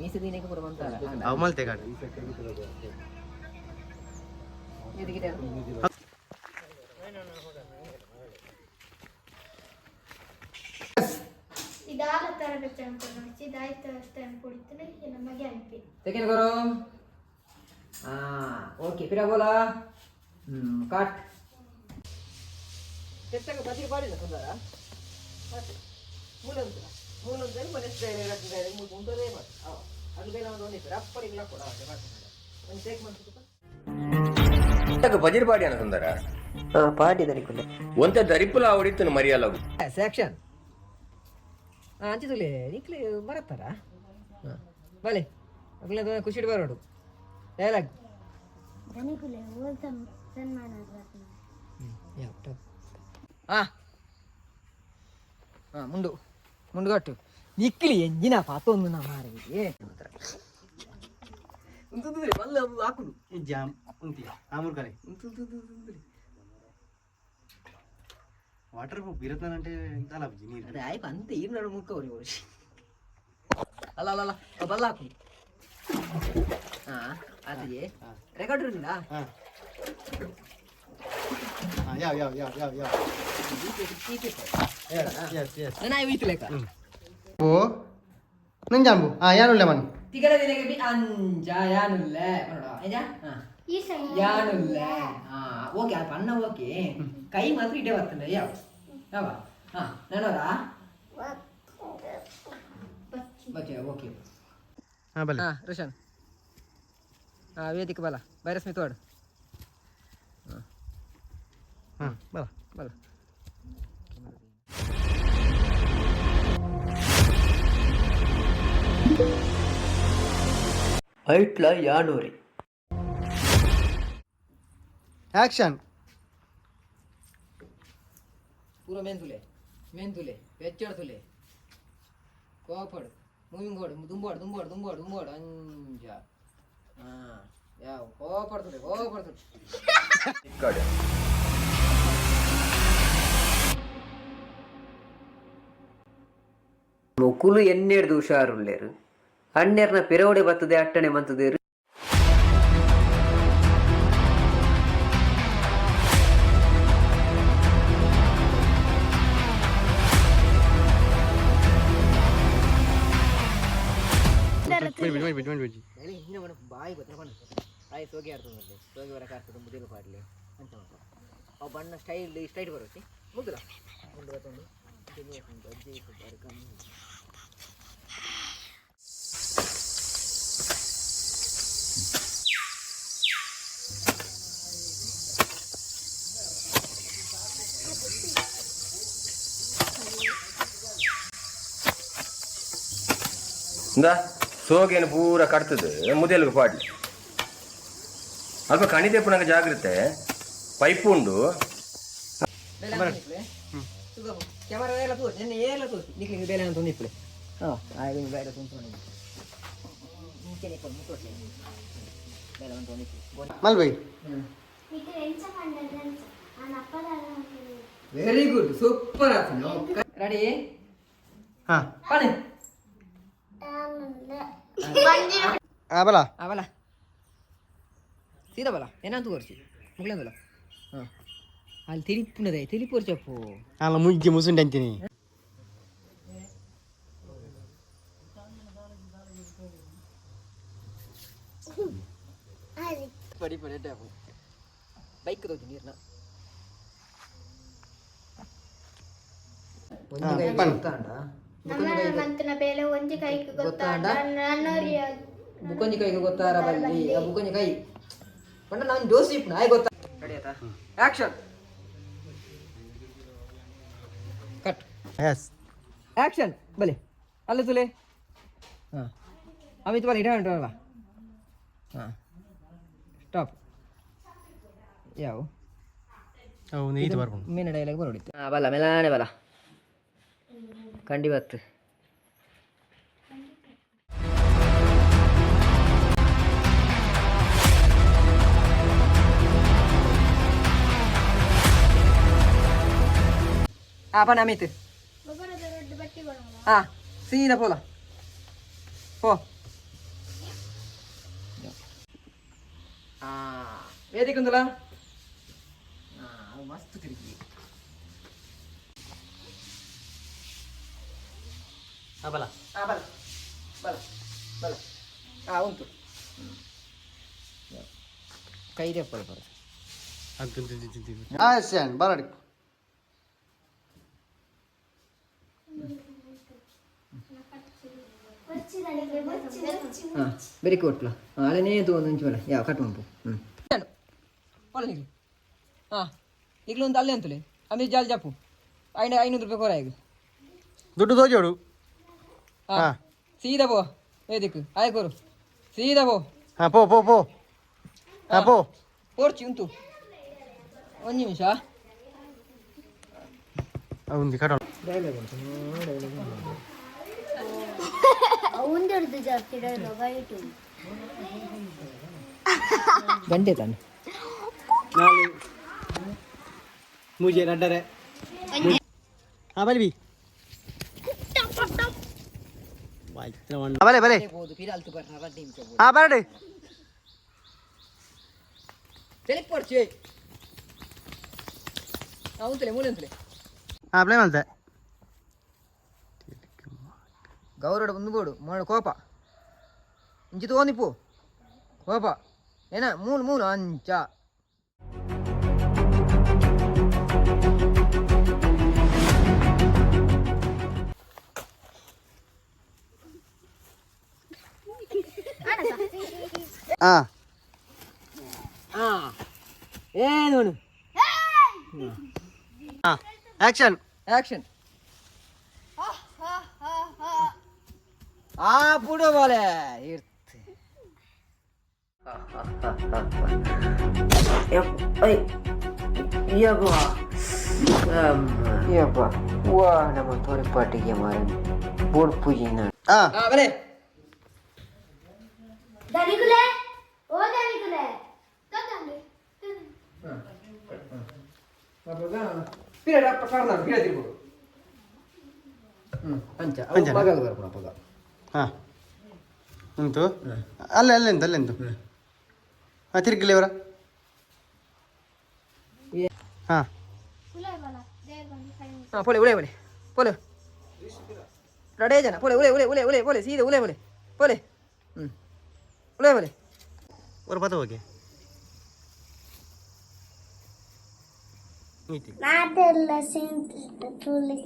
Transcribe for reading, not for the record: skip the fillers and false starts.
ಮೀಸೆ ದಿನಕ್ಕೆ ಪೂರ ಬಂತಾರ. ಅವು ಮಲ್ತೆ ಗಾಡಿ. ಇದಾದ ತರ ಬೆಚ್ಚ ಇದಾಯ್ತು ಅಷ್ಟೇ ಕುಡಿತೀನಿ ನಮಗೆ ಅನ್ಪಿ. ಸೆಕೆಂಡ್ ಕರೋ. ಹಾ, ಓಕೆ, ಪಿರ ಬೋಲಾ. ಕಟ್. ತೆತ್ತಗ ಬದಿಗೆ ಬಾಡಿಲ್ಲ ಸುಂದರ. ಮೂಲ ಮೂಲ ಮೂಲ ಉಂಟದೇ ಮಾತು ಅದು ಬೇರೆ ಒಂದು ಒಂದಿತ್ತು ರಪ್ಪಡಿಗೆಲ್ಲ ಕೊಡ ಒಂದು ಟೇಕ್ ಮಾಡ್ತು. ಬಜಿರ್ ಬಾಡಿ ಅನ್ನ ಸುಂದರ. ಪಾರ್ಟಿ ದರಿಕುಲ್ಲೆ. ಒಂತೆ ದರಿಪುಲ ಅವಡಿತ್ತನು ಮರಿಯಲ್ಲ. ಆಕ್ಷನ್. ಹಾಂ, ಅಂಚಿದುಲೆ ನಿಕ್ಲೆ ಮರತ್ತಾರ. ಹಾಂ, ಬಲೆ, ಅಗ್ಲೆ ಖುಷಿಡ್ ಬರೋಡು ಡೈಲಾಗ್. ದನಿಕುಲೆ ಓಲ್ ಸನ್ಮಾನ. ಯಾವ? ಹಾಂ ಹಾಂ, ಮುಂಡು ಮುಂಡುಗಟ್ಟು ನಿಕ್ಲಿ ಎಂಜಿನ ಪಾತೊಂದು ನಾ ಮಾರಿಗೆ ಉಂತುಂದ್ರೆ ಬಲ್ಲ ಹಾಕುದು. ಜಾಮ್ ಉಂತಿ ಆಮೂರು ಕರೆ. ವಾಟರ್ ಪ್ರೂಫ್ ಇರತ್ತಾನಂటే ಇಂತಲ್ಲ ಬಜ್ಜಿ ನೀರು. ಅದೇ ಆಯ್ತು ಅಂತ ಈರು ನಡು ಮುಕ್ಕ ಅವ್ರಿ ಅಲ್ಲ ಅಲ್ಲ ಅಲ್ಲ ಬಲ್ಲ ಹಾಕುದು. ಹಾಂ, ಆತಿಗೆ ರೆಕಾರ್ಡ್ ಇರಲಿಲ್ಲ. ಹಾಂ ಹಾಂ, ಯಾವ ಯಾವ ಯಾವ ಯಾವ ಯಾವ? Yes yes. ನಾನು ಇತ್ತು ಲೆಕ್ಕ. ಓ ನಂಜಾಂಬು ಹಾಂ ಯಾನುಲ್ಲ ಮನು. ತಿಗಲ ದಿನಗೆ ಬಿ ಅಂಜ ಯಾನುಲ್ಲೆ ನೋಡ ಏಜ ಹಾಂ. ಈ ಸಲ ಯಾನುಲ್ಲೆ. ಹಾ, ಓಕೆ, ಆ ಪಣ್ಣ ಓಕೆ. ಕೈ ಮಾತ್ರ ಇಡೇ ಬರ್ತದೆ. ಯಾವ ಯಾವ? ಹಾ, ನಾನವರಾ? Okay okay. ಹಾಂ, ಬಲೆ. ಹಾ ರೋಷನ್, ಹಾ ವೇದಿಕೆ ಬಲ ಬೈರಸ್ಮಿ ತೋಡು. ಹಾಂ, ಬಲ. ಬಲ. ಐಟ್ಲ ಯಾನೂರಿ. ಆ್ಯಕ್ಷನ್. ಪೂರ ಮೇನ್ ತುಲೆ ಮೇನ್ ತುಲೆ ಬೆಚ್ಚಡ್ ತುಲೆ ಕೋಪಡು ಮೂವಿಂಗ್ ಓಡು ದುಂಬೋಡು ದುಂಬೋಡು ದುಂಬೋಡು ದುಂಬೋಡು ಅಂಜ. ಹಾಂ, ಯಾವ ಕೋಪಡ್ತದೆ ಕೋಪಡ್ತದೆ. ಕಡೆ. ಮೊಕುಲು ಎನ್ನೇರ್ದು ಹುಷಾರುಲ್ಲೇರು ಅಣ್ಣೆರ್ನ ಪಿರವಡೆ ಬತ್ತದೆ ಅಟ್ಟಣೆ ಮಂತದೇರು. ಬಿಡಿ ಬಿಡಿ ಬಿಡಿ ಬಿಡಿ. ಬೆಳೆ ಹಿಂದಿನ ಮನ ಬಾಯಿ ಗೊತ್ತಿಲ್ಲ ಬಣ್ಣ ಬಾಯಿ ಸೋಗೆ ಆಡ್ತದೆ ಸೋಗೆ ಬರಕ್ಕೆ ಆಡ್ತದೆ ಮುದಿಲು ಪಾಡ್ಲಿ ಅಂತ ಉಂಟು. ಅವು ಬಣ್ಣ ಸ್ಟೈಲ್ ಸ್ಟ್ರೈಟ್ ಬರುತ್ತೆ ಮುಗಿಲ್ಲ ಮುಂದೆ ಬತ್ತೊಂದು ಅಜ್ಜಿ. ಇಂದ ಸೋಗೇನು ಪೂರ ಕಟ್ತದೆ ಮುದೆಲ್ಗೆ ಪಾಡ್ಲಿ. ಅಲ್ಪ ಕಣಿದೆಪ್ಪು ಜಾಗ್ರತೆ, ಪೈಪ್ ಉಂಡು. ಕ್ಯಾಮರಾ ಎಲ್ಲ ತೋರಿಸಿ, ನಿನ್ನೆ ಎಲ್ಲ ತೋರಿಸಿ ನಿಕ್ಲಿಂಗ್ ಬೇಲೆ ಅಂತ ಒಂದು ಇಪ್ಪಲೆ. ಹಾಂ, ಆಯ್ತು, ಬೇಡ ತುಂತು ಮುಂಚೆನೆ ಮುಟ್ಟೋಟ್ಲೆ ಬೇಲೆ ಅಂತ ಒಂದು ಇಪ್ಪಲೆ. ಮಲ್ಬೈ. మీకు ಎಂಚ పండగ ಆ ನಪ್ಪದ. ವೆರಿ ಗುಡ್, ಸೂಪರ್ ಆಯ್ತು, ರೆಡಿ. ಹಾಂ. ಪಣೆ. ಹಾಂ, ಬಲ. ಆ ಬಲ, ಸೀದಾ ಬಲ. ಏನಂತ ತೋರಿಸಿ ಮುಗ್ಲಂದಲ್ಲ. ಹಾಂ, ಅಲ್ಲಿ ತಿಳಿಪುನದೆ ತಿಳಿಪುರ್ ಚಪ್ಪು. ಅಲ್ಲ, ಮುಂಜಿ ಮುಸುಂಡಿ ಅಂತೀನಿ. ಪಡಿ ಪಡಿ ಬೈಕ್ ತೋಜಿ ನೀರ್ನ ಒಂಜಿ ಕೈ ಗೊತ್ತಾಂಡ. ನಮ್ಮ ಮಂತನ ಬೇಲೆ ಒಂಜಿ ಕೈಗೆ ಗೊತ್ತಾಂಡ ನನ್ನೋರಿಯ. ಬುಕೊಂಜಿ ಕೈಗೆ ಗೊತ್ತಾರ ಬಲ್ಲಿ ಆ ಬುಕೊಂಜಿ ಕೈ ಪಂಡ ನಾನು ದೋಸೆ ಇಪ್ಪು ಆಯ್ ಗೊತ್ತಾ. ರೆಡಿ ಆಯ್ತಾ? ಆಕ್ಷನ್, ಕಟ್. ಎಸ್. ಆಕ್ಷನ್, ಬಲೆ ಅಲ್ಲ ತುಲೆ. ಹಾಂ, ಅಮಿತ್ ಬಲ ಇಡ ಅಲ್ವಾ? ಹಾಂ, ಸ್ಟಾಪ್. ಯಾವ? ಅವು ನೀತು ಬರ್ಕೊಂಡು. ಮೇನ್ ಡೈಲಾಗ್ ಬರೋಡಿತ್ತು. ಹಾಂ, ಬಲ ಮೆಲಾನೆ ಬಲ ಕಂಡಿ ಬತ್ತು. ಹಾಂ ಪಣ ಅಮಿತ್. ಗೊಬ್ಬರದ ದೊಡ್ಡ ಬಟ್ಟಿ ಬರೋಣ. ಹಾಂ, ಸೀದಾ ಪೋಲ ಪೋ. ವೇದಿಕೆ ಉಂದಲ್ಲ. ಮಸ್ತ್ ತಿರುಗಿ. ಹಾ, ಬಲ. ಹಾ, ಬಲ ಬಲ ಬಲ. ಹಾ, ಉಂಟು. ಕೈದೆ ಪಡ ಬರ. ಹಾ, ಎಸ್ ಬರಡಿ. ಹಾಂ, ಬೆರಿಕೆ ಕೊಟ್ಲ. ಹಾಂ, ಅಲ್ಲನೇ ಒಂದು ಒಂಚು ಬಲ ಯಾವ ಕಟ್ ಉಂಟು. ಹ್ಞೂ, ಪೊಲ ನಿಗ್ಲು. ಹಾಂ, ನಿಗ್ಲು ಒಂದು ಅಲ್ಲೇ ಅಂತಲೇ ಆಮೇಲೆ ಜಾಲ್ ಜಾಪು 500 ರೂಪಾಯಿ ಕೊರ ಈಗ. ದುಡ್ಡು ತೋಜೋಡು. ಹಾಂ. ಹಾ. ಸೀದಾ ಪೋ ವೇದಿಕ್ ಆಯ್ ಕೊರು, ಸೀದಾ ಪೋ. ಹಾ, ಪೋ ಪೋ ಪೋ. ಹಾ, ಪೋ. ಪೋರ್ಚಿ ಉಂಟು, ಒಂದು ನಿಮಿಷ. ಒಂದು ಕಟ. ಡೈಲಾಗ್ ಉಂಟು, ಡೈಲಾಗ್ ಉಂಟು. ಅವಂದಿಡ್ದು ಜಾಸ್ತಿ ಡೈಲಾಗ್ ಆಯ್ತು. ಗಂಟೆ ತಾನೆ. ನಾಲ್ ಮೂಜೆ ರಡ್ಡರೆ. ಹಾ, ಬಲಿ ಬಿ. ಬಲೆ ಬಲೆ. ಬೋದು ಪಿರಾಲ್ತು ಬರ್ನ 2 ನಿಮಿಷ. ಹಾ, ಬರಡಿ. ತೆಲಿಪೋರ್ಚಿ. ಹಾಂ, ಉಂತಲೆ ಮೂಲೆ ಉಂತಲೆ. ಹಾ, ಪ್ಲೇ ಮಾಡ್ತೆ. ಗೌರಡ ಒಂದು ಬೋಡು ಮೋಡ ಕೋಪ ಇಂಚಿ ತೋನಿಪ್ಪು ಕೋಪ ಏನ ಮೂಲು ಮೂಲು ಅಂಚ. ಹಾ. ಹಾ, ಏನು? ಹಾ, ಆಕ್ಷನ್. ಆಕ್ಷನ್. ಆ ಪುಡು ಬಾಲೆ ಇರ್ತೆ. ಯಪ್ಪ ವಾ, ನಮ್ಮ ತೋರಿಪಾಟಿಗೆ ಮಾರ ಬೋರ್ಡ್ ಪೂಜೆ. ಹಾ. ಹಾ, ಬಲೆ. ದನಿಗುಲೆ, ಓ ದನಿಗುಲೆ, ತಗೊಂಡು. ಪೀರಿಯಡ್ ಅಪ್ಪ ಕಾರಣ ಪೀರಿಯಡ್ ತಿರ್ಗು. ಹ್ಞೂ, ಅಂಚ. ಅಂಚ. ಮಗ ಬರ್ಪುಣ ಅಪ್ಪಗ. ಹಾ, ಉಂಟು. ಅಲ್ಲೇ ಅಲ್ಲೆಂತ ಅಲ್ಲೆಂತು. ಹಾ, ತಿರುಗಿಲ್ಲ ಇವರ. ಹಾ. ಹಾಂ, ಪೋಲೆ ಉಳೆ ಪೋಲೆ ಪೋಲೆ. ರಡೇ ಜನ ಪೋಲೆ ಉಳೆ ಉಳೆ ಉಳೆ ಉಳೆ ಪೋಲೆ ಸೀದೆ ಉಳೆ ಪೋಲೆ ಪೋಲೆ. ಹ್ಞೂ, ಉಳೆ ಪೋಲೆ. ஒரு பத்து. ಓಕೆ, ನೀತಿ. ಮಾತೆಲ್ಲ ಸೇಂತು ತುಳಿ.